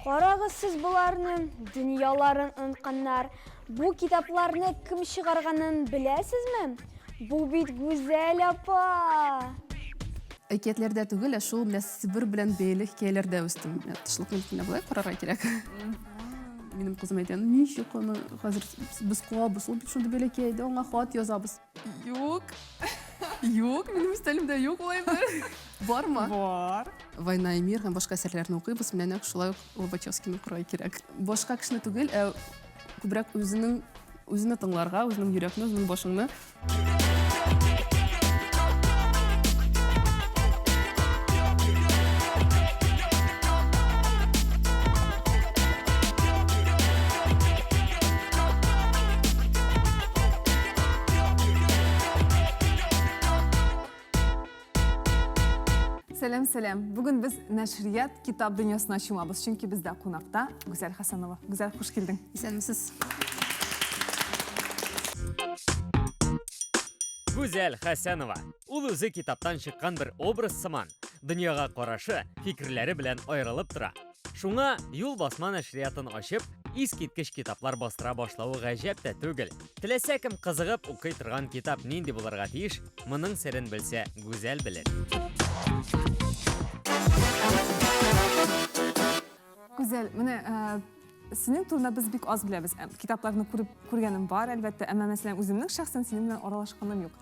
Карагыз сез боларны, дөньяларын онытканнар. Бу китапларны кем чыгарганын беләсезме? Бу бит Гүзәл апа! Әкиятләрдә түгел, ә шул менә Себер белән бәйле хикәяләрдә үстем. Менә тышлыкны бит менә болай карарга кирәк. Минем кызым әйтә, ничек аны хәзер без куабыз, ул бит шундый бәләкәй, әйдә аңа хат язабыз. Юк. Юк, минем өстәлемдә юк ул әйбер. Бармы? Бар. Война и мир һәм башка әсәрләрне укыйбыз, менә нәкъ шулай ук Лобачевскийны укырга кирәк. Башка кешене түгел, ә күбрәк үзенең үзеңне тыңларга, үзеңнең йөрәкне, үзеңнең башыңны. Сәлам, сәлам. Бүген без нәшрият китап дөньясына чумабыз, чөнки бездә кунакта Гүзәл Хәсәнова. Гүзәл, хуш килдең. Исәнмесез. Гүзәл Хәсәнова. Ул үзе китаптан чыккан бер образ сыман. Дөньяга карашы, фикерләре белән аерылып тора. Шуңа юл басма нәшриятын ачып, искиткеч китаплар бастыра башлавы гаҗәп тә түгел. Теләсә кем кызыгып укый торган китап нинди булырга тиеш, моның серен белсә, Гүзәл белер. Гүзәл, менә э, синең турында без бик аз беләбез. Э, китапларны күреп күргәнем бар, әлбәттә, әмма мәсәлән үземнең шәхсән синең белән аралашканым юк.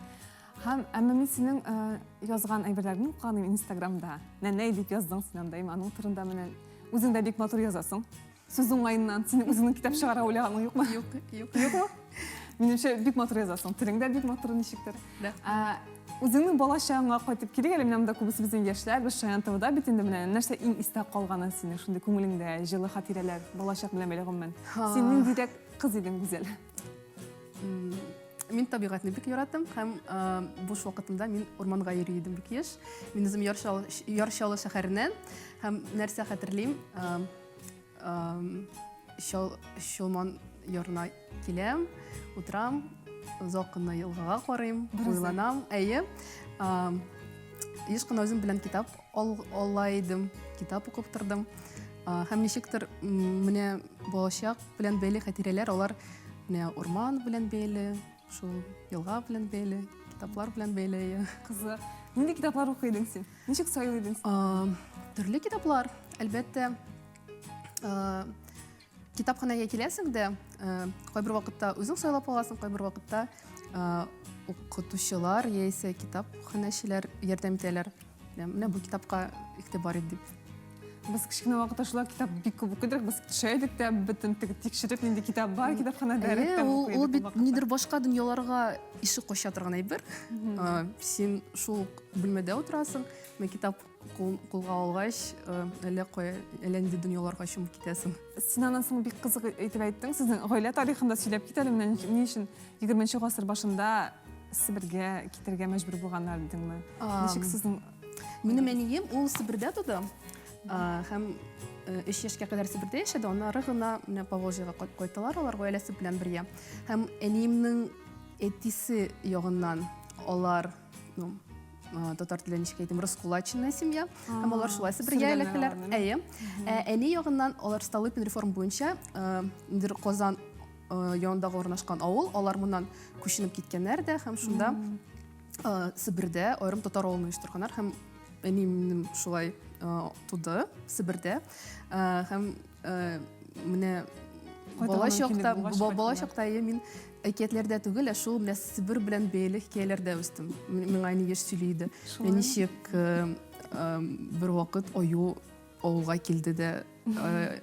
Һәм әмма мин синең э, язган әйберләреңне укыганым Инстаграмда. Нәнәй дип яздың син анда, аның турында менә үзең дә бик матур язасың. Сүз уңаеннан синең үзеңнең китап чыгара уйлаганың юкмы? Юк, юк. Юкмы? Минемчә, бик матур язасың. Телең дә бик матур ничектер. Да. Ә, үзеңнең бала чагыңа кайтып килик әле, менә монда күбесе безнең яшьләр, без Шаян ТВда бит инде менә нәрсә иң истә калганы синең шундый күңелеңдә җылы хатирәләр, балачак белән бәйле гомумән. Син ниндирәк кыз идең, Гүзәл? Мин табигатьне бик яраттым һәм буш вакытымда мин урманга йөри идем бик еш. Мин үзем Яр Чаллы, Яр Чаллы шәһәреннән һәм нәрсә хәтерлим, Чал, Чулман ярына киләм, утырам, озак кына елгага карыйм, уйланам. Әйе. Еш кына үзем белән китап ала идем, китап укып тордым. Һәм ничектер менә балачак белән бәйле хатирәләр, алар менә урман белән бәйле, шул елга белән бәйле, китаплар белән бәйле. Кызык. Нинди китаплар укый идең син? Ничек сайлый идең син? Төрле китаплар, әлбәттә. Китапханәгә киләсең дә, кайбер вакытта үзең сайлап аласың, кайбер вакытта укытучылар яисә китапханәчеләр ярдәм итәләр. Менә бу китапка игътибар ит дип. Без кечкенә вакытта шулай китап бик күп укыдык. Без төшә идек тә, бөтен теге тикшереп нинди китап бар китапханәдә рәттән ул, ул бит нидер башка дөньяларга ишек ача торган әйбер. Син шул ук бүлмәдә утырасың, менә китап кулга алгач, әллә кая, әллә нинди дөньяларга чумып китәсең. Син аннан соң бик кызык итеп әйттең, сезнең гаилә тарихын да сөйләп кит әле, менә ни өчен 20 гасыр башында Себергә китәргә мәҗбүр булганнар дидеңме? Ничек сезнең? Минем әнием ул Себердә туды. Һәм 3 яшькә кадәр Себердә яшәде, аннары гына менә Поволжьега кайттылар алар гаиләсе белән бергә. Һәм әниемнең әтисе ягыннан алар, ну, татар теле ничек әйтим, раскулаченная семья. Һәм алар шулай Себергә эләктеләр. Әйе. Әни ягыннан алар Столыпин реформ буенча ниндидер Казан янындагы урнашкан авыл, алар моннан күченеп киткәннәр дә һәм шунда Себердә аерым татар авылын оештырганнар һәм әнием минем шулай туды Себердә һәм менә бала чакта бала чакта әйе мин әкиятләрдә түгел, ә шул менә Себер белән бәйле хикәяләрдә үстем. Миңа әни еш сөйли иде. Ничек бер вакыт аю авылга килде дә,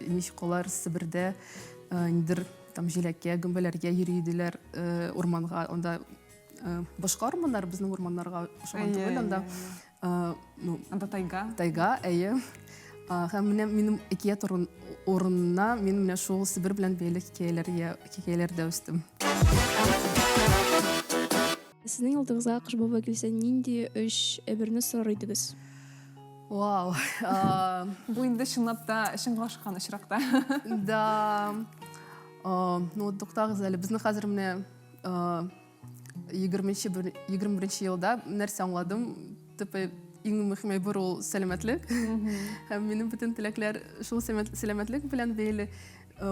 ничек алар Себердә ниндидер там җиләккә, гөмбәләргә йөри иделәр урманга. Анда башка урманнар безнең урманнарга охшаган түгел, анда ну, анда тайга. Тайга, әйе. Һәм менә минем әкият урынына мин менә шул Себер белән бәйле хикәяләргә хикәяләрдә үстем. Сезнең алдыгызга Кыш бабай килсә, нинди өч әйберне сорар идегез? Вау. Бу инде чынлап та чынга ашкан очракта. Да. Ну, туктагыз әле, безнең хәзер менә 21 елда нәрсә аңладым, төп Иң мөһим әйбер ул сәламәтлек. Һәм минем бөтен теләкләр шул сәламәтлек белән бәйле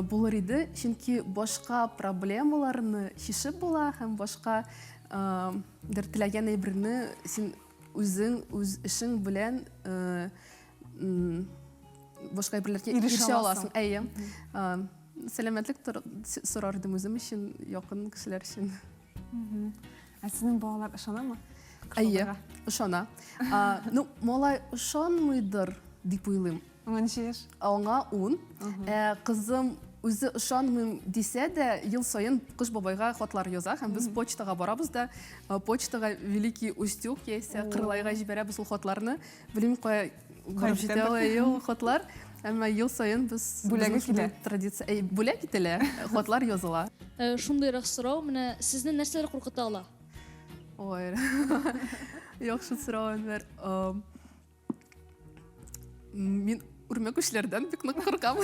булыр иде, чөнки башка проблемаларны чишеп була һәм башка бер теләгән әйберне син үзең үз эшең белән башка әйберләргә ирешә аласың. Әйе. Сәламәтлек сорар идем үзем өчен, якын кешеләр өчен. Ә синең балалар ышанамы? Әйе, ышана. Ну, малай ышанмыйдыр дип уйлыйм. Аңа ничә яшь? Аңа 10. Ә кызым үзе ышанмыйм дисә дә, ел саен Кыш бабайга хатлар яза һәм без почтага барабыз да, почтага Великий Устюг яисә Кырлайга җибәрәбез ул хатларны. Белмим, кая барып җитә ул хатлар. Әмма ел саен без Бүләге килә. Традиция. Әй, бүләк ителә, хатлар языла. Э, шундыйрак сорау, менә сезне нәрсәләр куркыта ала? Ой, яхшы сорау, Әнвәр. Мин үрмәкүчләрдән бик нык куркам.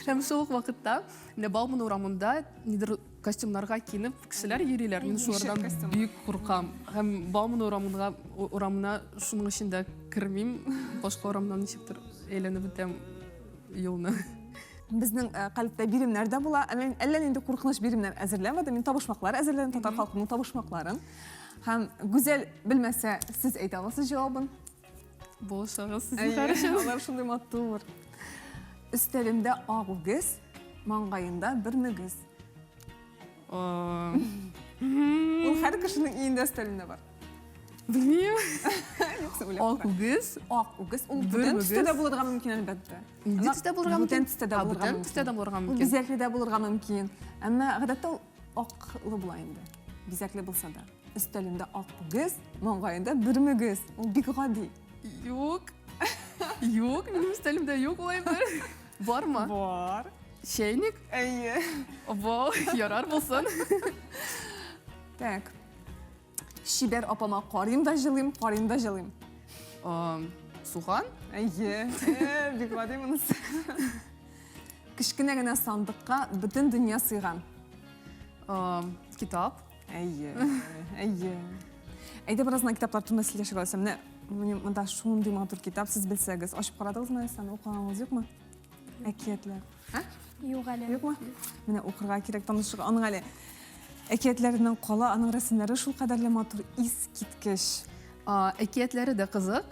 Һәм шул ук вакытта менә Бауман урамында нидер костюмнарга киенеп кешеләр йөриләр. Мин шулардан бик куркам. Һәм Бауман урамына урамына шуның өчен дә кермим. Башка урамнан ничектер әйләнеп үтәм юлны. Безнең э, калыпта биремнәр дә була. Ә мин әллә нинди куркыныч биремнәр әзерләмәдем. Мин табышмаклар әзерләдем, татар халкының табышмакларын. Һәм Гүзәл белмәсә, сез әйтә аласыз җавабын. Булышыгыз, зинһар өчен. Алар шундый матур. Өстәлемдә ак үгез, маңгаенда бер мөгез. Ул һәр кешенең өендә өстәлендә бар. Белмим. Юкса уйлап Ак үгез. Ак үгез. Ул бүтән төстә дә булырга мөмкин, әлбәттә. Нинди төстә булырга мөмкин? Бүтән төстә дә булырга мөмкин. Бүтән төстә дә булырга мөмкин. Ул бизәкле дә булырга мөмкин. Әмма гадәттә ул аклы була инде. Бизәкле булса да. Өстәлендә ак үгез, маңгаенда бер мөгез. Ул бик гади. Юк. Юк, минем өстәлемдә юк ул әйбер. Бармы? Бар. Чәйник? Әйе. Вау, ярар булсын. Так. Чибәр апама карыйм да җылыйм, карыйм да җылыйм. Суган? Әйе. Э, бик гади монысы. Кечкенә генә сандыкка бөтен дөнья сыйган. Китап. Әйе, әйе. Әйдә бераз гына китаплар турында сөйләшеп алсам. Менә менә монда шундый матур китап, сез белсәгез. Ачып карадыгызмы әле аны, укыганыгыз юкмы? Әкиятләр. Ә? Юк әле. Юкмы? Менә укырга кирәк, танышырга. Аның әле әкиятләреннән кала, аның рәсемнәре шулкадәрле матур, искиткеч. Әкиятләре дә кызык.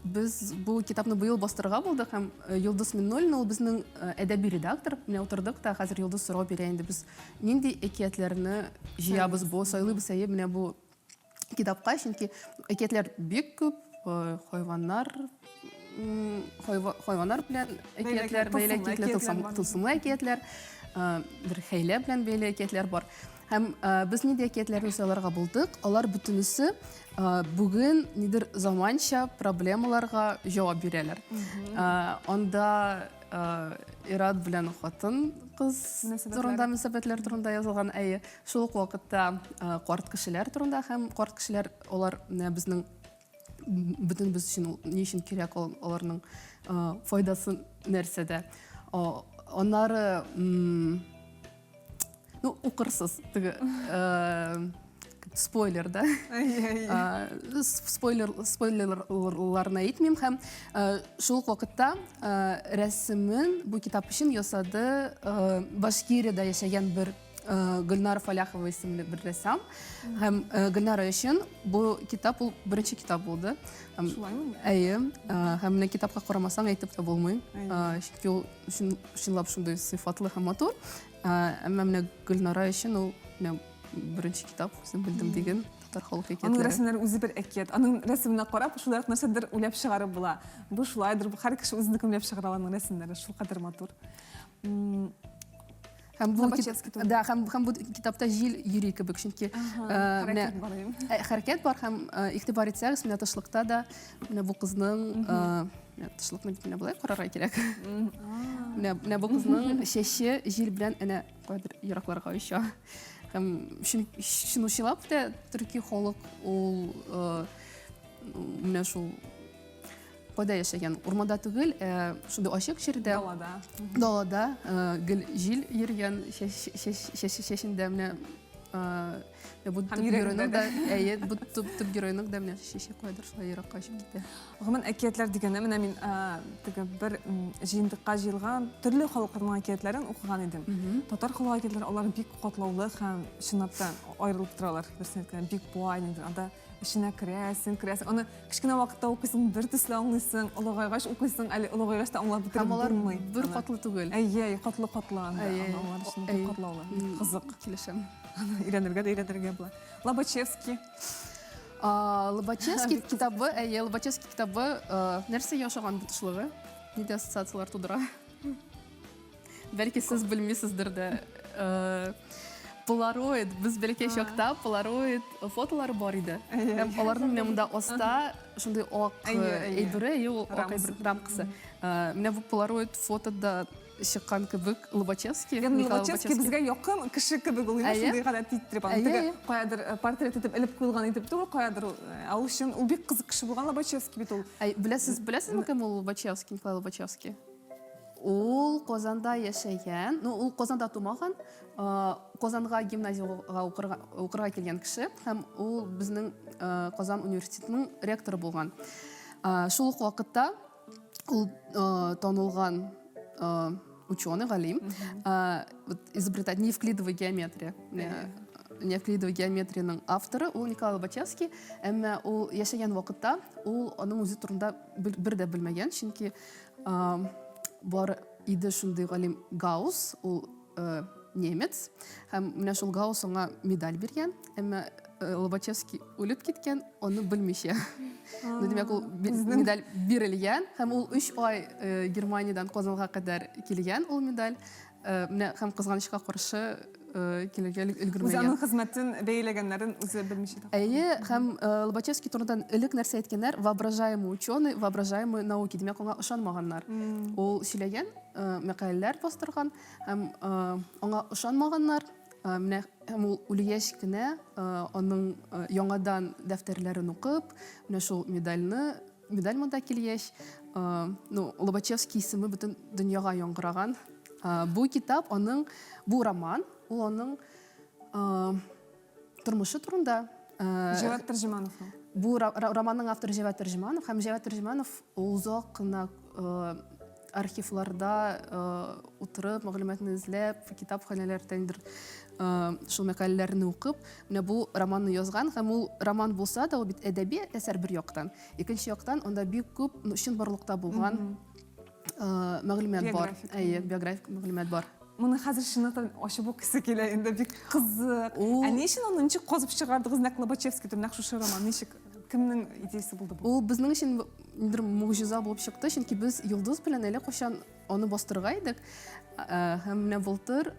Без бу китапны быел бастырырга булдык һәм э, Йолдыз Миннуллина ул безнең э, әдәби редактор. Менә утырдык та хәзер Йолдыз сорау бирә инде без нинди әкиятләрне җыябыз бу, сайлыйбыз әйе менә бу китапка, чөнки әкиятләр бик күп, э, хайваннар хайваннар белән әкиятләр, бәйле әкиятләр, тылсымлы әкиятләр, бер хәйлә белән бәйле әкиятләр бар. Һәм без нинди әкиятләрне сайларга булдык? Алар бөтенесе бүген нидер заманча проблемаларга җавап бирәләр. Анда ир-ат белән хатын кыз турында мөнәсәбәтләр турында язылган, әйе. Шул ук вакытта карт кешеләр турында һәм карт кешеләр алар менә безнең бөтенебез өчен ул ни өчен кирәк аларның файдасы нәрсәдә. Аннары Ну, укырсыз, теге э, спойлер, да? Э, спойлер, спойлерларны әйтмим һәм э, шул ук вакытта рәсемен бу китап өчен ясады Башкириядә яшәгән бер Гөлнара Фаляхова исемле бер рәссам. Һәм Гөлнара өчен бу китап ул беренче китап булды. Шулаймы? Әйе. Һәм менә китапка карамасаң әйтеп тә булмый. Чөнки ул чынлап шундый сыйфатлы һәм матур. Әмма менә Гөлнара өчен ул менә беренче китап, үзем белдем диген, татар халык әкиятләре. Аның рәсемнәре үзе бер әкият. Аның рәсеменә карап, шулай ук нәрсәдер уйлап чыгарып була. Бу шулайдыр, бу һәр кеше үзенекен уйлап чыгара ала аның рәсемнәре шулкадәр матур. Һәм бу да, һәм, һәм бу китапта җил йөри кебек, чөнки хәрәкәт бар. Хәрәкәт бар һәм игътибар итсәгез, менә тышлыкта да менә бу кызның Менә тышлыкны бит менә болай карарга кирәк. Менә менә бу кызның чәче җил белән әнә кайдыр еракларга оча. Һәм чын та төрки халык ул э, менә шул кайда яшәгән? Урманда түгел, ә шундый ачык җирдә. Далада. Далада э, гел җил йөргән чәчендә менә. Бу төп геройның да, әйе, бу төп геройның да менә чәче кайдыр шулай еракка очып китә. Гомумән әкиятләр дигәндә менә мин теге бер җыентыкка җыелган төрле халыкларның әкиятләрен укыган идем. Татар халык әкиятләре алар бик катлаулы һәм чынлап та аерылып торалар. Берсен әйткәндә бик бай, анда эченә керәсең, керәсең. Аны кечкенә вакытта укыйсың, бер төсле аңлыйсың, олыгайгач укыйсың, әле олыгайгач та аңлап бетереп булмый. Һәм алар бер катлы түгел. Әйе, катлы-катлы анда. Алар өчен бик катлаулы. Кызык. Килешәм. Аны өйрәнергә дә өйрәнергә була. Лобачевский. Лобачевский китабы, әйе, Лобачевский китабы нәрсә яшаган бу тышлыгы? Нинди ассоциацияләр тудыра? Бәлки сез белмисездер дә. Полароид, без бәләкәй чакта полароид фотолары бар иде. Һәм аларның менә монда аста шундый ак әйбере, ул ак әйбер рамкасы. Менә бу полароид фотода чыккан кебек Лобачевский. Ягъни Лобачевский безгә якын кеше кебек ул, шундый гадәти иттереп, аны теге каядыр портрет итеп элеп куелган итеп түгел, каядыр ул чын, ул бик кызык кеше булган Лобачевский бит ул. Беләсез, беләсезме кем ул Лобачевский, Николай Лобачевский? Ул Казанда яшәгән, ну, ул Казанда тумаган, Казанга гимназиягә укырга, укырга килгән кеше һәм ул безнең Казан университетының ректоры булган. Шул ук вакытта ул танылган ученый, галим, изобретатель неевклидовой геометрия. Неевклидовой геометрияның авторы ул Николай Лобачевский, әмма ул яшәгән вакытта ул аның үзе турында бер дә белмәгән, чөнки Бар иде шундый галим Гаусс, ул немец, һәм менә шул Гаусс аңа медаль биргән, әмма Лобачевский үлеп киткән, аны белмичә. Ну, димәк, ул медаль бирелгән, һәм ул 3 ай Германиядән Казанга кадәр килгән ул медаль. Менә һәм кызганычка каршы килергә өлгермәгән. Үзе аның хезмәтен бәяләгәннәрен үзе белмичә дә. Әйе, һәм Лобачевский турында элек нәрсә әйткәннәр? Воображаемый ученый, воображаемые науки. Димәк, аңа ышанмаганнар. Ул сөйләгән, мәкаләләр бастырган һәм аңа ышанмаганнар. Менә һәм ул үлгәч кенә аның яңадан дәфтәрләрен укып, менә шул медальне Медаль монда килгәч, ну, Лобачевский исеме бөтен дөньяга яңгыраган. Бу китап аның, бу роман, ул аның тормышы турында. Җәвад Тәрҗемановның. Бу романның авторы Җәвад Тәрҗеманов һәм Җәвад Тәрҗеманов озак кына архивларда утырып, мәгълүматны эзләп, китапханәләрдәндер шул мәкаләләрне укып, менә бу романны язган һәм ул роман булса да, ул бит әдәби әсәр бер яктан. Икенче яктан, анда бик күп ну, чынбарлыкта булган мәгълүмат бар. Әйе, биографик мәгълүмат бар. Моны хәзер чынлап та ачып укыйсы килә инде, бик кызык. Ә ни өчен аны ничек казып чыгардыгыз нәкъ Лобачевский турында, нәкъ шушы роман ничек, кемнең идеясе булды бу? Ул безнең өчен ниндидер могҗиза булып чыкты, чөнки без Йолдыз белән әллә кайчан аны бастырырга идек. Һәм менә былтыр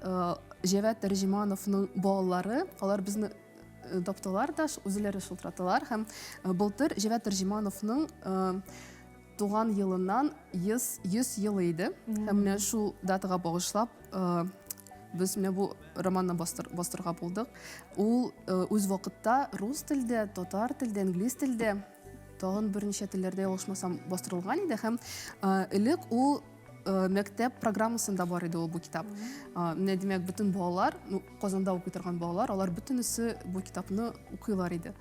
Җәвәт Тәрҗемановның балалары, алар безне таптылар да, үзләре шылтыраталар һәм былтыр Җәвәт Тәрҗемановның туган елыннан 100, 100 елы иде. Һәм менә шул датага багышлап без менә бу романны бастыр, бастырырга булдык. Ул үз вакытта рус телдә, татар телдә, инглиз телдә, тагын берничә телләрдә ялгышмасам бастырылган иде һәм элек ул мәктәп программасында бар иде ул бу китап. Менә димәк, бөтен балалар, ну, Казанда укый торган балалар, алар бөтенесе бу китапны укыйлар иде.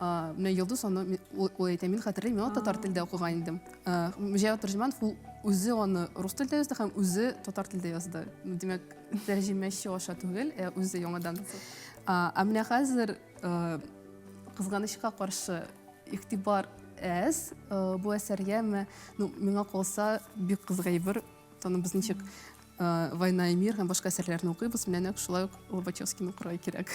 Менә Йолдыз аны, ул әйтә, мин хәтерлим, мин татар телдә укыган идем. Җәвад Тәрҗеманов ул үзе аны рус телдә язды һәм үзе татар телдә язды. Димәк, тәрҗемәче аша түгел, ә үзе яңадан. Ә менә хәзер кызганычка каршы игътибар әз бу әсәргә, әмма ну, миңа калса, бик кызык әйбер. Аны без ничек Война и мир һәм башка әсәрләрне укыйбыз, менә нәкъ шулай ук Лобачевскийны укырга кирәк.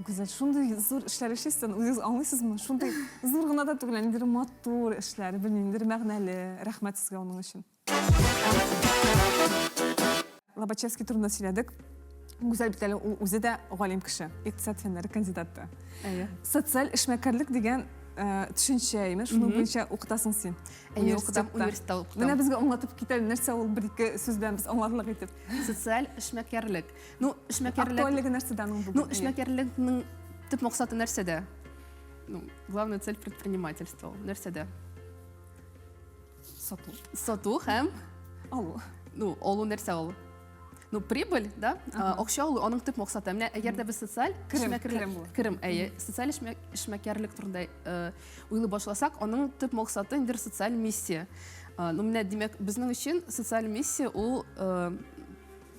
Гүзәл, шундый зур эшләр эшлисез, үзегез аңлыйсызмы? Шундый зур гына да түгел, ниндидер матур эшләр, белмим, ниндидер мәгънәле. Рәхмәт сезгә аның өчен. Лобачевский турында сөйләдек. Гүзәл бит әле ул үзе дә галим кеше, икътисад фәннәре кандидаты. Әйе. Социаль эшмәкәрлек дигән э, төшенчә, имеш, шуның буенча укытасың син. Әйе, укытам, университетта укытам. Менә безгә аңлатып кит әле, нәрсә ул бер-ике сүз белән без аңларлык итеп. Социаль эшмәкәрлек. Ну, эшмәкәрлек. Актуальлеге нәрсәдә аның бүген? Ну, эшмәкәрлекнең төп максаты нәрсәдә? Ну, главная цель предпринимательства ул нәрсәдә? Сату. Сату һәм алу. Ну, алу нәрсә ул? Ну, прибыль, да, акча алу аның төп максаты. Менә әгәр дә без социаль эшмәкәрлек, керем, әйе, социаль эшмәкәрлек турында уйлый башласак, аның төп максаты инде социаль миссия. Ну, менә, димәк, безнең өчен социаль миссия ул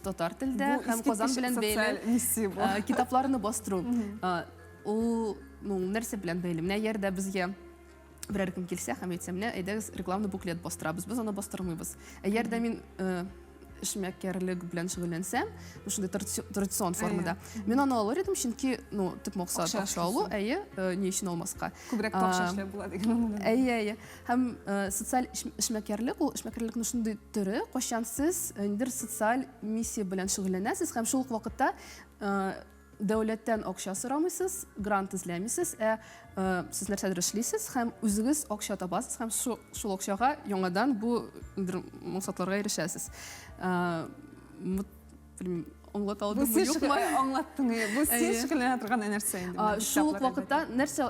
татар телдә һәм Казан белән бәйле китапларны бастыру. Ул, ну, нәрсә белән бәйле? Менә әгәр дә безгә берәр кем килсә һәм әйтсә, менә әйдәгез рекламный буклет бастырабыз, без аны бастырмыйбыз. Әгәр дә мин эшмәкәрлек белән шөгыльләнсәм, ну, шундый традицион формада, мин аны алыр идем, чөнки, ну, төп максат акча алу, әйе, ни өчен алмаска? Күбрәк акча эшләп була дигән. Әйе, әйе. Һәм социаль эшмәкәрлек ул эшмәкәрлекнең шундый төре, кайчан сез ниндидер социаль миссия белән шөгыльләнәсез һәм шул ук вакытта Дәүләттән акча сорамыйсыз, грант эзләмисез, ә сез нәрсәдер эшлисез һәм үзегез акча табасыз һәм шул акчага яңадан бу максатларга ирешәсез. Белмим, аңлата алдыммы, юкмы? Аңлаттың, бу син шөгыльләнә торган нәрсә инде. Шул ук вакытта нәрсә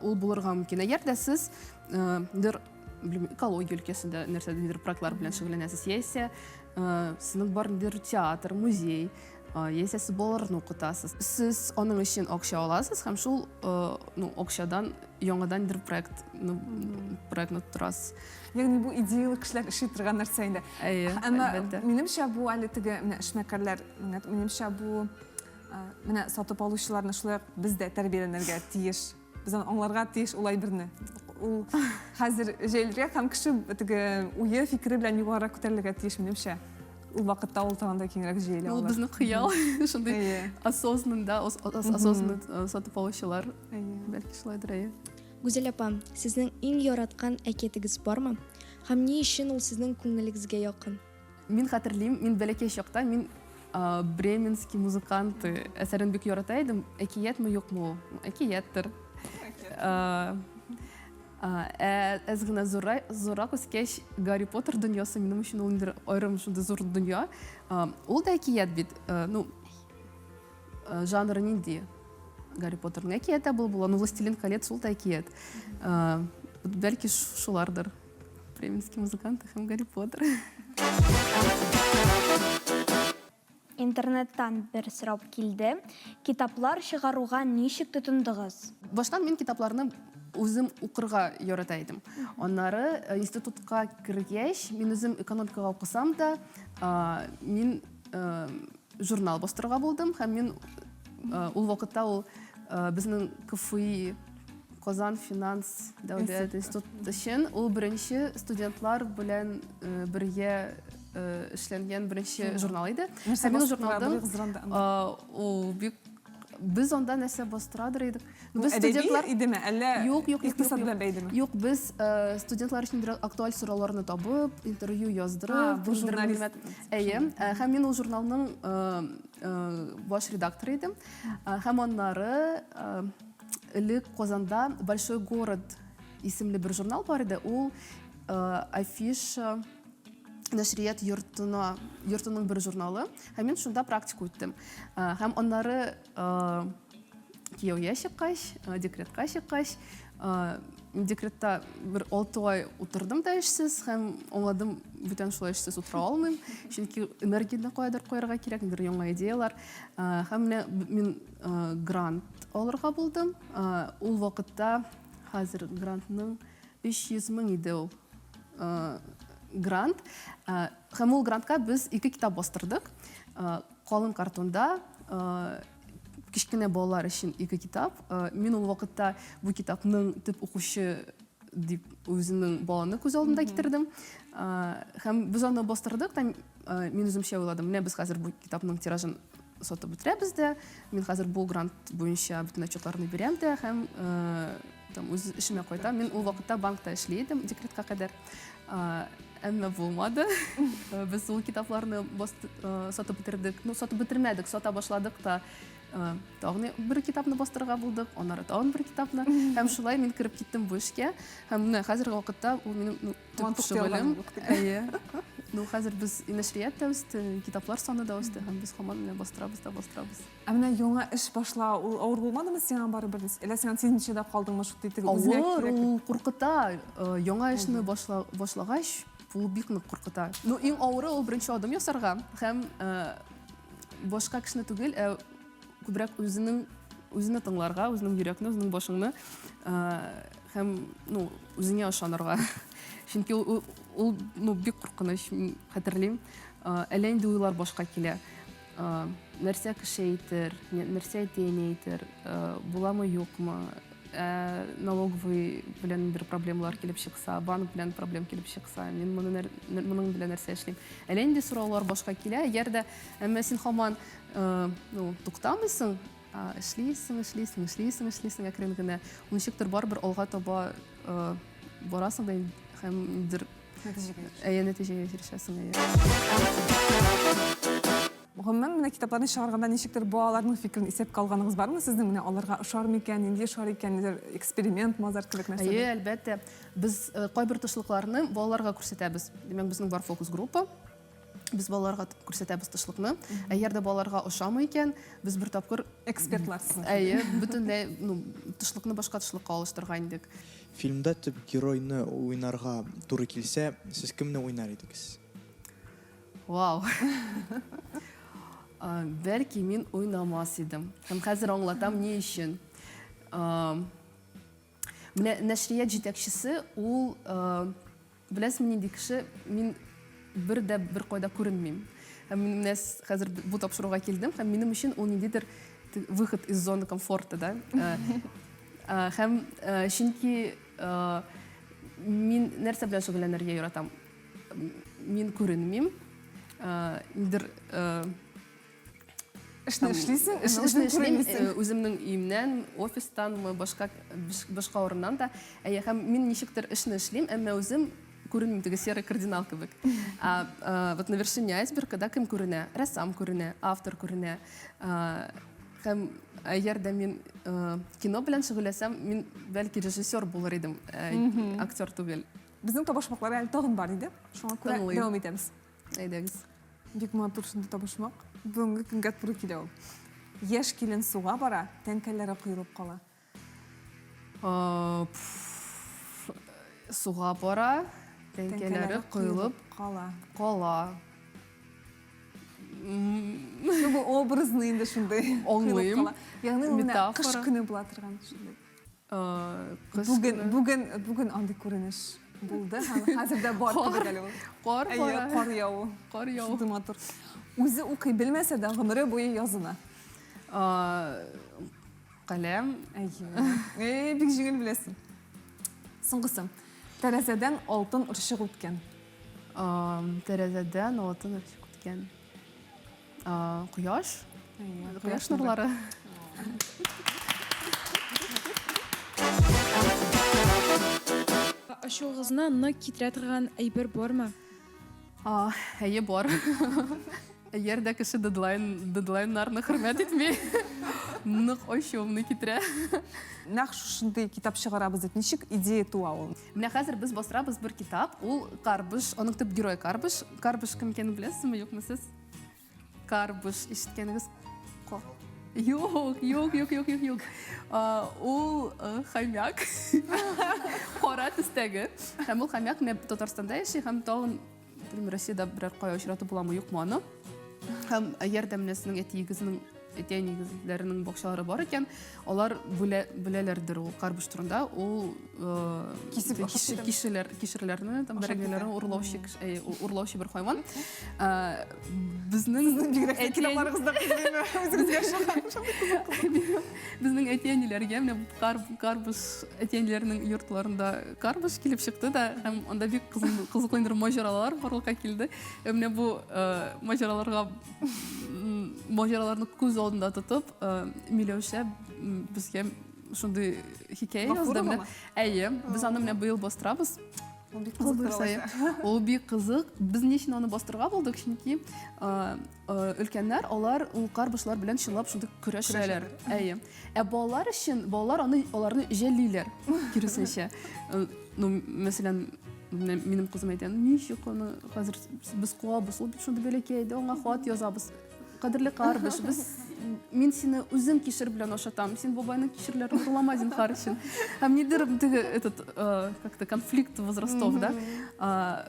ул булырга мөмкин? Әгәр дә сез бер белмим, экология өлкәсендә нәрсәдер проектлар белән шөгыльләнәсез, яисә сезнең бар ниндидер театр, музей, Яисә сез балаларны укытасыз. Сез аның өчен акча аласыз һәм шул ну, акчадан яңадан бер проектны проектны торасыз. Ягъни бу идеялы кешеләр эшли торган нәрсә инде. Әйе, Әмма минемчә бу әле теге менә эшмәкәрләр, минемчә бу менә сатып алучыларны шулай ук без дә тәрбияләнергә тиеш. Без аны аңларга тиеш ул әйберне. Ул хәзер җәелрәк һәм кеше теге уе, фикере белән югарырак күтәрелергә тиеш, минемчә. Ул вакытта ул тагын да киңрәк җәелә Ул безнең хыял, шундый осознанно, да, осознанно э, сатып алучылар. Бәлки шулайдыр, әйе. Гүзәл апа, сезнең иң яраткан әкиятегез бармы? Һәм ни өчен ул сезнең күңелегезгә якын? Мин хәтерлим, мин бәләкәй чакта мин Бременский музыканты әсәрен бик ярата идем. Әкиятме, юкмы ул? Әкияттер. Ә әз генә зуррак үскәч, Гарри Поттер дөньясы минем өчен ул инде аерым шундый зур дөнья. Ул да әкият бит. Ну, жанры нинди? Гарри Поттерның әкияте булып була, ну, Властелин колец ул да әкият. Бәлки шулардыр. Бременские музыканты һәм Гарри Поттер. Интернеттан бер сорау килде. Китаплар чыгаруга ничек тотындыгыз? Баштан мин китапларны үзем укырга ярата идем. Аннары э, институтка кергәч, мин үзем экономикага укысам да, мин э, журнал бастырырга булдым һәм мин э, ул вакытта ул безнең КФИ Казан финанс дәүләт институты өчен ул беренче студентлар белән э, бергә э, эшләнгән беренче журнал иде. Һәм мин журналда ул бик без анда нәрсә бастырадыр идек. Без студентлар идеме, әллә юк, юк, икътисад белән бәйлеме? Юк, без э, студентлар өчен актуаль сорауларны табып, интервью яздырып, бу журналист. Әйе, һәм мин ул журналның баш редакторы идем. Һәм аннары Элек Казанда Большой город исемле бер журнал бар иде. Ул э, афиша нәшрият йортына, йортының бер журналы. Һәм мин шунда практика үттем. Э, һәм аннары э, кияүгә чыккач, декретка чыккач, декретта бер 6 ай утырдым да эшсез һәм аңладым, бүтән шулай эшсез утыра алмыйм, чөнки энергияне каядыр куярга кирәк, ниндидер яңа идеялар. Һәм менә мин грант алырга булдым. Ул вакытта хәзер грантның 300 мең иде ул грант. Һәм ул грантка без ике китап бастырдык. Калын картонда кечкенә балалар өчен ике китап. Мин ул вакытта бу китапның төп укучы дип үземнең баланы күз алдында китердем. Һәм без аны бастырдык та, мин үземчә уйладым, менә без хәзер бу китапның тиражын сатып бетерәбез дә, мин хәзер бу грант буенча бөтен отчетларны бирәм дә һәм там үз эшемә кайтам. Мин ул вакытта банкта эшли идем декретка кадәр. Әмма булмады. Без ул китапларны сатып бетердек. Ну, сатып бетермәдек, сата башладык та тагын бер китапны бастырырга булдык, аннары тагын бер китапны. Һәм шулай мин кереп киттем бу эшкә. Һәм менә хәзерге вакытта ул минем ну, төп шөгылем. Әйе. Ну, хәзер без нәшрият тә үсте, китаплар саны да үсте, һәм без һаман менә бастырабыз да бастырабыз. Ә менә яңа эш башлау, ул авыр булмадымы сиңа барыбер? Әллә син аны сизмичә дә калдыңмы, шундый теге үзеңә Авыр, ул куркыта. Э, яңа эшне башлагач, Ул бик нык куркыта. Ну, иң авыры ул беренче адым ясарга һәм башка кешене түгел, ә күбрәк үзенең үзеңне тыңларга, үзеңнең йөрәкне, үзеңнең башыңны һәм ну, үзеңә ышанырга. Чөнки ул, ул ну, бик куркыныч, мин хәтерлим. Әллә нинди уйлар башка килә. Нәрсә кеше әйтер, нәрсә әти-әни әйтер, буламы, юкмы, налоговый белән бер проблемалар килеп чыкса, банк белән проблем килеп чыкса, мин моны моның белән нәрсә эшлим? Әллә нинди сораулар башка килә, әгәр дә әмма син һаман ну, туктамыйсың, эшлисең, эшлисең, эшлисең, эшлисең әкрен генә. Ничектер барыбер алга таба барасың да һәм ниндидер нәтиҗәгә ирешәсең. Әйе, нәтиҗәгә ирешәсең, әйе. Гомумән, менә китапларны чыгарганда ничектер балаларның фикерен исәпкә алганыгыз бармы сезнең? Менә аларга ошар микән, нинди ошар икән, ниндидер эксперимент мазар кебек нәрсәдер? Әйе, әлбәттә. Без кайбер тышлыкларны балаларга күрсәтәбез. Димәк, безнең бар фокус группа. Без балаларга күрсәтәбез тышлыкны. Әгәр дә балаларга ошамый икән, без бер тапкыр экспертлар сезнең. Әйе, бөтенләй, ну, тышлыкны башка тышлыкка алыштырган идек. Фильмда төп геройны уйнарга туры килсә, сез кемне уйнар идегез? Вау. Бәлки мин уйнамас идем. Һәм хәзер аңлатам ни өчен. Менә нәшрият җитәкчесе ул Беләсезме нинди кеше, мин бер дә бер кайда күренмим. Һәм мин менә хәзер бу тапшыруга килдем, һәм минем өчен ул ниндидер выход из зоны комфорта, да. Һәм чөнки мин нәрсә белән шөгыльләнергә яратам? Мин күренмим. Ниндидер Эшне эшлисең, эшне эшлим, үземнең өемнән, офистанмы, башка башка урыннан да. Әйе, һәм мин ничектер эшне эшлим, әмма үзем күренмим, теге серый кардинал кебек. А, вот на вершине айсберга, да, кем күренә? Рәссам күренә, автор күренә. Һәм әгәр дә мин кино белән шөгыльләсәм, мин бәлки режиссер булыр идем, актер түгел. Безнең табышмаклар әле тагын бар иде. Шуңа күрә дәвам итәбез. Әйдәгез. Бик матур шундый табышмак. Бүгенге көнгә туры килә ул. Яшь килен суга бара, тәңкәләре коелып кала. Суга бара, тәңкәләре коелып кала. Кала. Ну, бу образный инде шундый. Аңлыйм. Ягъни ул менә кыш көне була торган шундый. Бүген, бүген, бүген андый күренеш булды һәм хәзер дә бар кебек әле ул. Кар бара. Кар яву. Кар яву. Шундый матур. Үзе укый белмәсә дә, гомере буе язына. Каләм. Әйе. Э, бик җиңел беләсең. Соңгысы. Тәрәзәдән алтын орчык үткән. Тәрәзәдән алтын орчык үткән. Кояш. Кояш нурлары. Ачуыгызны нык китерә торган әйбер бармы? Әйе, бар. Әгәр дә кеше дедлайн, дедлайннарны хөрмәт итми, нык ачуымны китерә. Нәкъ шушындый китап чыгарабыз дип, ничек идея туа ул? Менә хәзер без бастырабыз бер китап, ул Карбыш, аның төп герое Карбыш. Карбыш кем икәнен беләсезме, юкмы сез? Карбыш ишеткәнегез? Юк, юк, юк, юк, юк, юк. Ул хомяк. Кара төстәге. Һәм ул хомяк менә Татарстанда яши һәм тагын, белмим, Россиядә берәр кая очратып буламы, юкмы аны. Һәм әгәр дә менә сезнең әтиегезнең әти-әнигезләренең бакчалары бар икән, алар бүлә, беләләрдер ул карбыш турында. Ул кисеп кишеләр, кишерләрне, там бәрәңгеләрне урлаучы, урлаучы бер хайван. Безнең бигрәк китапларыгызда үзегезгә Безнең әти-әниләргә менә карбыш әти-әниләрнең йортларында карбыш килеп чыкты да, һәм анда бик кызыклы инде маҗаралар барлыкка килде. Менә бу маҗараларга маҗараларны күз алдында тотып, Миләүшә безгә шундый хикәя язды. Менә. Әйе, без аны менә быел бастырабыз. Ул бик кызык. Ул бик кызык. Без ни өчен аны бастырырга булдык? Чөнки өлкәннәр алар ул карбышлар белән чынлап шундый көрәшәләр. Әйе. Ә балалар өчен балалар аны аларны җәллиләр, киресенчә. Ну, мәсәлән, минем кызым әйтә, ничек аны хәзер без куабыз, ул бит шундый бәләкәй иде, аңа хат язабыз. Кадерле Карбыш, без мин сине үзем кишер белән ашатам, син бабайның кишерләрен урлама зинһар өчен. Һәм нидер теге этот э, как-то конфликт возрастов, да?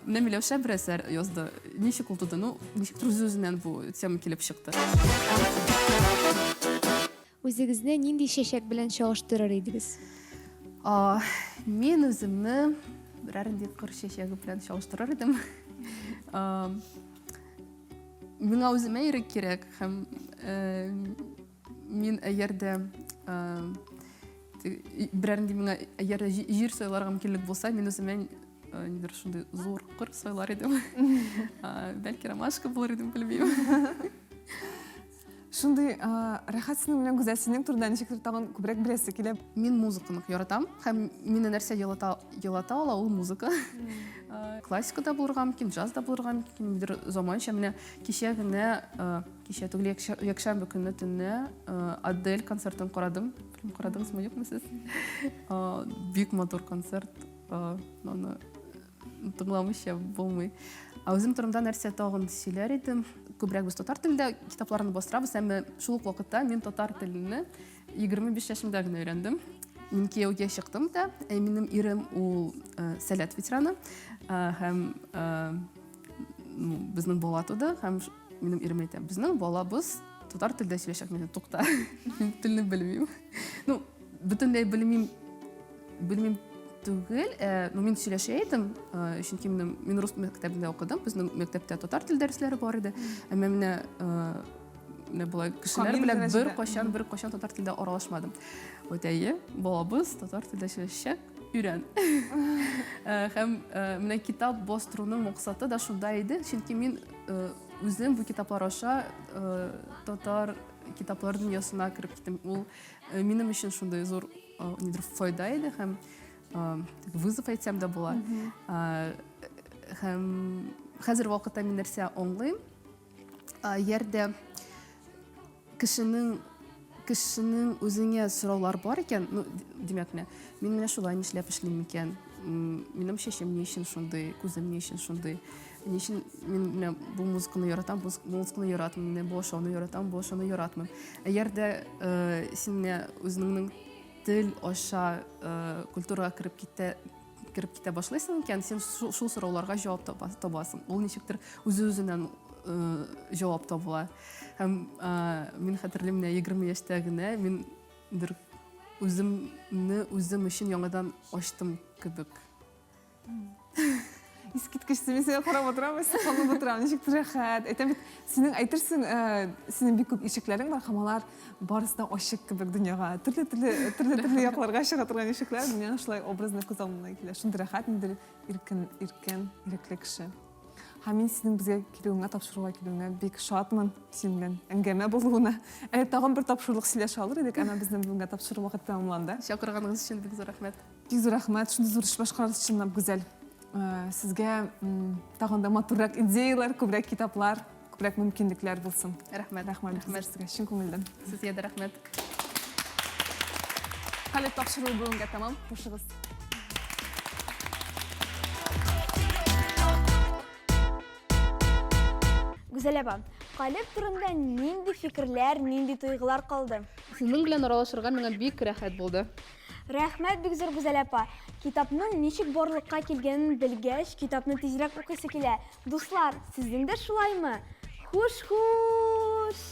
Менә Миләүшә бер әсәр язды. Ничек ул туды? Ну, ничектер үзе-үзеннән бу тема килеп чыкты. Үзегезне нинди чәчәк белән чагыштырыр идегез? Мин үземне берәр нинди кыр чәчәге белән чагыштырыр идем. Миңа үземә ирек кирәк һәм э, мин әгәр дә э, берәр нинди миңа әгәр дә җир сайларга мөмкинлек булса, мин үземә э, нидер шундый зур кыр сайлар идем. Бәлки ромашка булыр идем, белмим. Шундый рәхәт синең белән Гүзәл, синең турында ничектер тагын күбрәк беләсе килә. Мин музыканы яратам һәм мине нәрсә елата, елата ала, ул музыка. Классика да булырга мөмкин, джаз да булырга мөмкин, ниндидер заманча. Менә кичә генә, кичә түгел, якшәмбе көнне төнне Адель концертын карадым. Белмим, карадыгызмы, юкмы сез? Бик матур концерт. Аны тыңламыйча булмый. Ә үзем турында нәрсә тагын сөйләр идем? Күбрәк без татар телендә китапларны бастырабыз, әмма шул ук вакытта мин татар телене 25 яшемдә генә өйрәндем. Мин кияүгә чыктым да, ә минем ирем ул э, сәләт ветераны э, һәм э, ну, безнең бала туды һәм минем ирем әйтә, безнең балабыз татар телдә сөйләшәк, мин тукта, мин телне белмим. Ну, бөтенләй белмим Белмим түгел, ә, ну, мин сөйләшә идем, ә, чөнки минем, мин рус мәктәбендә укыдым, безнең мәктәптә татар тел дәресләре бар иде. Әмма менә, ә, менә болай кешеләр белән бер кайчан, бер кайчан татар телендә аралашмадым. Вот әйе, балабыз татар телдә сөйләшәчәк, өйрән. Һәм менә китап бастыруның максаты да шунда иде, чөнки мин үзем бу китаплар аша татар китаплар дөньясына кереп киттем. Ул минем өчен шундый зур нидер файда иде һәм вызов әйтсәм дә була. Һәм хәзер вакытта мин нәрсә аңлыйм? Әгәр дә кешенең кешенең үзеңә сораулар бар икән, ну, димәк, менә, мин менә шулай нишләп эшлим икән? Минем чәчем ни өчен шундый, күзем ни өчен шундый? Ни өчен мин менә бу музыканы яратам, бу музыканы яратмыйм, менә бу ашауны яратам, бу ашауны яратмыйм. Әгәр дә э, син менә үзеңнең тел аша э, культурага кереп китә кереп китә башлыйсың икән, син шул, шул сорауларга җавап табасың. Ул ничектер үзе-үзеннән э, җавап табыла. Һәм э, мин хәтерлим, менә 20 яшьтә генә мин бер үземне үзем өчен яңадан ачтым кебек. Искиткеч, мин сиңа карап утырам, сокланып утырам, ничек рәхәт. Әйтәм бит, синең әйтерсең, э, синең бик күп ишекләрең бар һәм алар барысы да ачык кебек дөньяга. Төрле-төрле, төрле-төрле якларга чыга торган ишекләр. Миңа шулай образны күз алдына килә. Шундый рәхәт, ниндидер иркен, иркен, ирекле кеше. Һәм мин синең безгә килүеңә, тапшыруга килүеңә бик шатмын, синең белән әңгәмә булуына. Әле тагын бер тапшырулык сөйләшә алыр идек, әмма безнең бүгенге тапшыру вакыты тәмамланды. Чакырганыгыз өчен бик зур рәхмәт. Бик зур рәхмәт, шундый зур эш башкарасыз, чынлап гүзәл. Э, сезгә тагын да матуррак идеяләр, күбрәк китаплар, күбрәк мөмкинлекләр булсын. Рәхмәт. Рәхмәт, рәхмәт сезгә, чын күңелдән. Сезгә дә рәхмәт. Хәле тапшыру бүгенгә тәмам. Хушыгыз. Гүзәл апа, калеб турында нинди фикерләр, нинди тойгылар калды? Сезнең белән аралашырга миңа бик рәхәт булды. Рәхмәт бик зур, Гүзәл апа. Китапның ничек барлыкка килгәнен белгәч, китапны тизрәк укыйсы килә. Дуслар, сезнең дә шулаймы? Хуш-хуш!